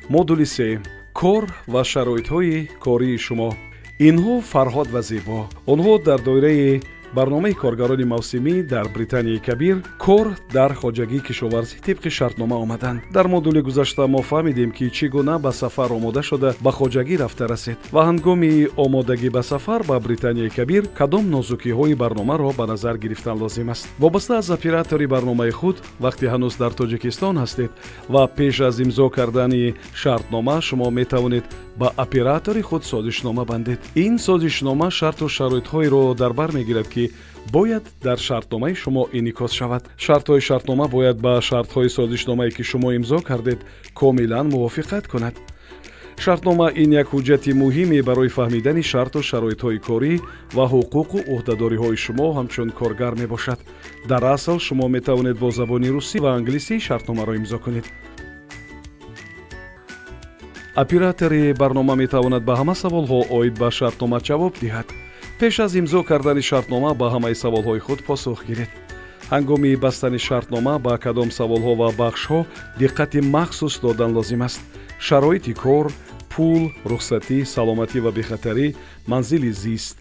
Модули 3. Кор ва шароитҳои кории шумо. Инҳо Фарҳод ва Зебо. Онҳо дар доираи барномаи коргарони мавсимӣ дар Британияи Кабир кор дар хоҷагии кишоварзӣ тибқи шартнома омаданд. Дар модули гузашта мо фаҳмидем, ки чӣ гуна ба сафар омода шуда ба хоҷагӣ рафта расед ва ҳангоми омодагӣ ба сафар ба Британияи Кабир кадом нозукиҳои барномаро ба назар гирифтан лозим аст. Вобаста аз оператори барномаи худ, вақте ҳанӯз дар Тоҷикистон ҳастед ва пеш аз имзо кардани шартнома шумо метавонед ба оператори худ созишнома бандед. Ин созишнома шарту шароитҳоеро дар бар мегирад, ки бояд дар шартномаи шумо инъикос шавад. Шартҳои шартнома бояд ба шартҳои созишномае, ки шумо имзо кардед, комилан мувофиқат кунад. Шартнома ин як ҳуҷҷати муҳиме барои фаҳмидани шарту шароитҳои корӣ ва ҳуқуқу ӯҳдадориҳои шумо ҳамчун коргар мебошад. Дар асл шумо метавонед бо забони русӣ ва англисӣ шартномаро имзо кунед. Оператори барнома метавонад ба ҳама саволҳо оид ба шартнома ҷавоб диҳад. Пеш аз имзо кардани шартнома ба ҳамаи саволҳои худ посух гиред. Ҳангоми бастани шартнома ба кадом саволҳо ва бахшҳо диққати махсус додан лозим аст? Шароити кор, пул, рухсатӣ, саломатӣ ва бехатарӣ, манзили зист.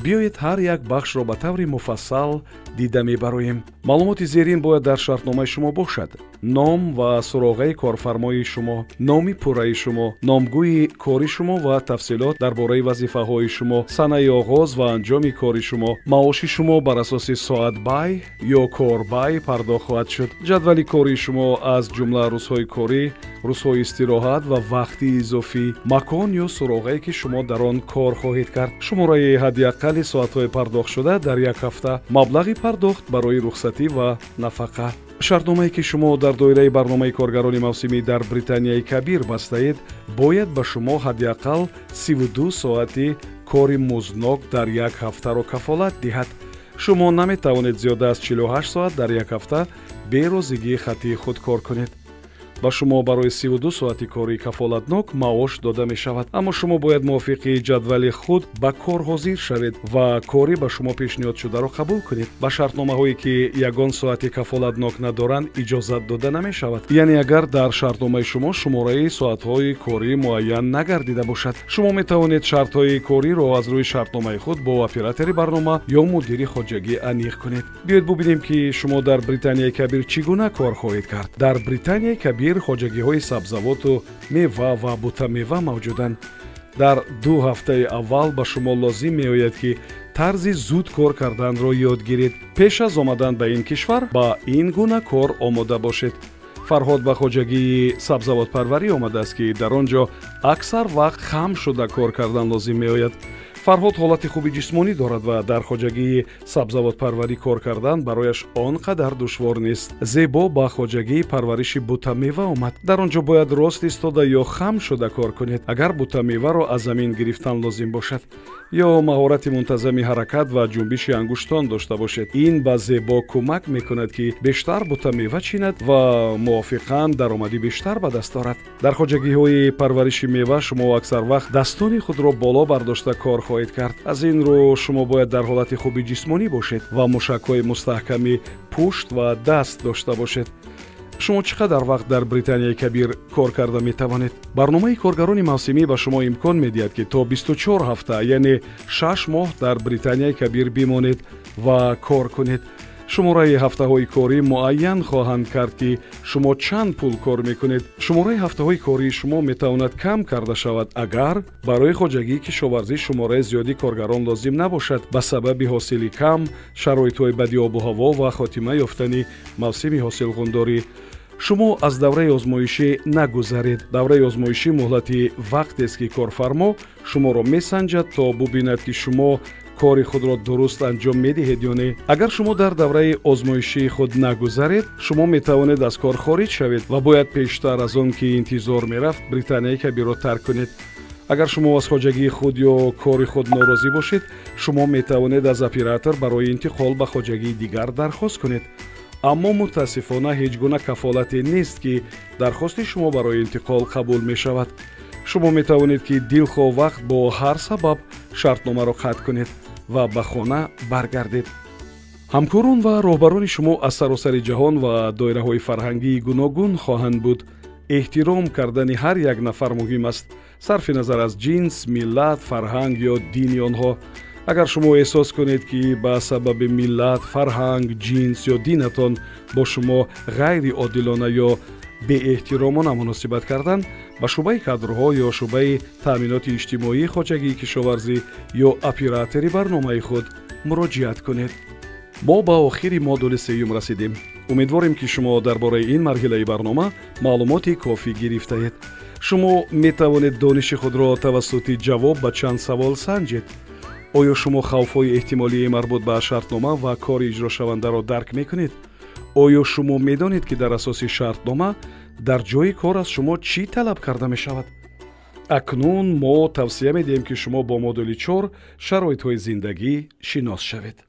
Биёед ҳар як бахшро ба таври муфассал дида мебароем. Маълумоти зерин бояд дар шартномаи шумо бошад: ном ва суроғаи корфармои шумо, номи пурраи шумо, номгӯи кори шумо ва тафсилот дар бораи вазифаҳои шумо, санаи оғоз ва анҷоми кори шумо, маоши шумо бар асоси соатбай ё корбай пардохт хоҳад шуд, ҷадвали кории шумо аз ҷумла рӯзҳои корӣ, рӯзҳои истироҳат ва вақти изофӣ, макон ё суроғае, ки шумо дар он кор хоҳед кард, шумораи ҳадди аққали соатҳои пардохтшуда дар як ҳафта, маблағи пардохт барои рухсатӣ ва нафақа. Шартномае, ки шумо дар доираи барномаи коргарони мавсимӣ дар Британияи Кабир бастаед, бояд ба шумо ҳадди аққал 32 соати кори музднок дар як ҳафтаро кафолат диҳад. Шумо наметавонед зиёда аз 48 соат дар як ҳафта бе розигии хаттии худ кор кунед. Ба шумо барои 32 соати кори кафолатнок маош дода мешавад, аммо шумо бояд мувофиқи ҷадвали худ ба кор ҳозир шавед ва кори ба шумо пешниҳодшударо қабул кунед. Ба шартномаҳое, ки ягон соати кафолатнок надоранд, иҷозат дода намешавад. Яъне агар дар шартномаи шумо шумораи соатҳои корӣ муайян нагардида бошад, шумо метавонед шартҳои кориро аз рӯи шартномаи худ бо оператори барнома ё мудири хоҷагӣ аниқ кунед. Биёед бубинем, ки шумо дар Британияи Кабир чӣ гуна кор хоҳед кард. Дар Британияи Кабир хоҷагиҳои сабзавоту мева ва бутамева мавҷуданд. Дар 2 ҳафтаи аввал ба шумо лозим меояд, ки тарзи зуд кор карданро ёд гиред. Пеш аз омадан ба ин кишвар ба ин гуна кор омода бошед. Фарҳод ба хоҷагии сабзавотпарварӣ омадааст, ки дар он ҷо аксар вақт хам шуда кор кардан лозим меояд. Фарҳод ҳолати хуби ҷисмонӣ дорад ва дар хоҷагии сабзавотпарварӣ кор кардан барояш он қадар душвор нест. Зебо ба хоҷагии парвариши бутамева омад. Дар он ҷо бояд рост истода ё хам шуда кор кунед, агар бутамеваро аз замин гирифтан лозим бошад, ё маҳорати мунтазами ҳаракат ва ҷунбиши ангуштон дошта бошед. Ин ба Зебо кӯмак мекунад, ки бештар бутамева чинад ва мувофиқан даромади бештар ба даст орад. Дар хоҷагиҳои парвариши мева шумо аксар вақт дастони худро боло бардошта кор хоҳед кард. Аз ин рӯ шумо бояд дар ҳолати хуби ҷисмонӣ бошед ва мушакҳои мустаҳками пушт ва даст дошта бошед. Шумо чӣ қадар вақт дар Британияи Кабир кор карда метавонед? Барномаи коргарони мавсимӣ ба шумо имкон медиҳад, ки то 24 ҳафта, яъне 6 моҳ дар Британияи Кабир бимонед ва кор кунед. Шумораи ҳафтаҳои корӣ муайян хоҳанд кард, ки шумо чанд пул кор мекунед. Шумораи ҳафтаҳои кории шумо метавонад кам карда шавад, агар барои хоҷагии кишоварзӣ шумораи зиёди коргарон лозим набошад ба сабаби ҳосили кам, шароитҳои бади обу ҳаво ва хотима ёфтани мавсими ҳосилғундорӣ. Шумо аз давраи озмоишӣ нагузаред. Давраи озмоишӣ муҳлати вақтест, ки корфармо шуморо месанҷад, то бубинад, ки шумо кори худро дуруст анҷом медиҳед ё не. Агар шумо дар давраи озмоишии худ нагузаред, шумо метавонед аз кор хориҷ шавед ва бояд пештар аз он ки интизор мерафт Британияи Кабирро тарк кунед. Агар шумо аз хоҷагии худ ё кори худ норозӣ бошед, шумо метавонед аз оператор барои интиқол ба хоҷагии дигар дархост кунед. Аммо мутаассифона ҳеҷ гуна кафолате нест, ки дархости шумо барои интиқол қабул мешавад. Шумо метавонед, ки дилхоҳ вақт бо ҳар сабаб шартномаро қатъ кунед ва ба хона баргардед. Ҳамкорон ва роҳбарони шумо аз саросари ҷаҳон ва доираҳои фарҳангии гуногун хоҳанд буд. Эҳтиром кардани ҳар як нафар муҳим аст, сарфи назар аз ҷинс, миллат, фарҳанг ё дини онҳо. Агар шумо эҳсос кунед, ки ба сабаби миллат, фарҳанг, ҷинс ё динатон бо шумо ғайриодилона ё беэҳтиромона муносибат карданд, ба шӯъбаи кадрҳо ё шӯъбаи таъминоти иҷтимоии хоҷагии кишоварзӣ ё оператори барномаи худ муроҷиат кунед. Мо ба охири модули сеюм расидем. Умедворем, ки шумо дар бораи ин марҳилаи барнома маълумоти кофӣ гирифтаед. Шумо метавонед дониши худро тавассути ҷавоб ба чанд савол санҷед. Оё шумо хавфҳои эҳтимолии марбут ба шартнома ва кори иҷрошавандаро дарк мекунед? Оё шумо медонед, ки дар асоси шартнома дар ҷои кор аз шумо чӣ талаб карда мешавад? Акнун мо тавсия медиҳем, ки шумо бо модули 4, шароитҳои зиндагӣ, шинос шавед.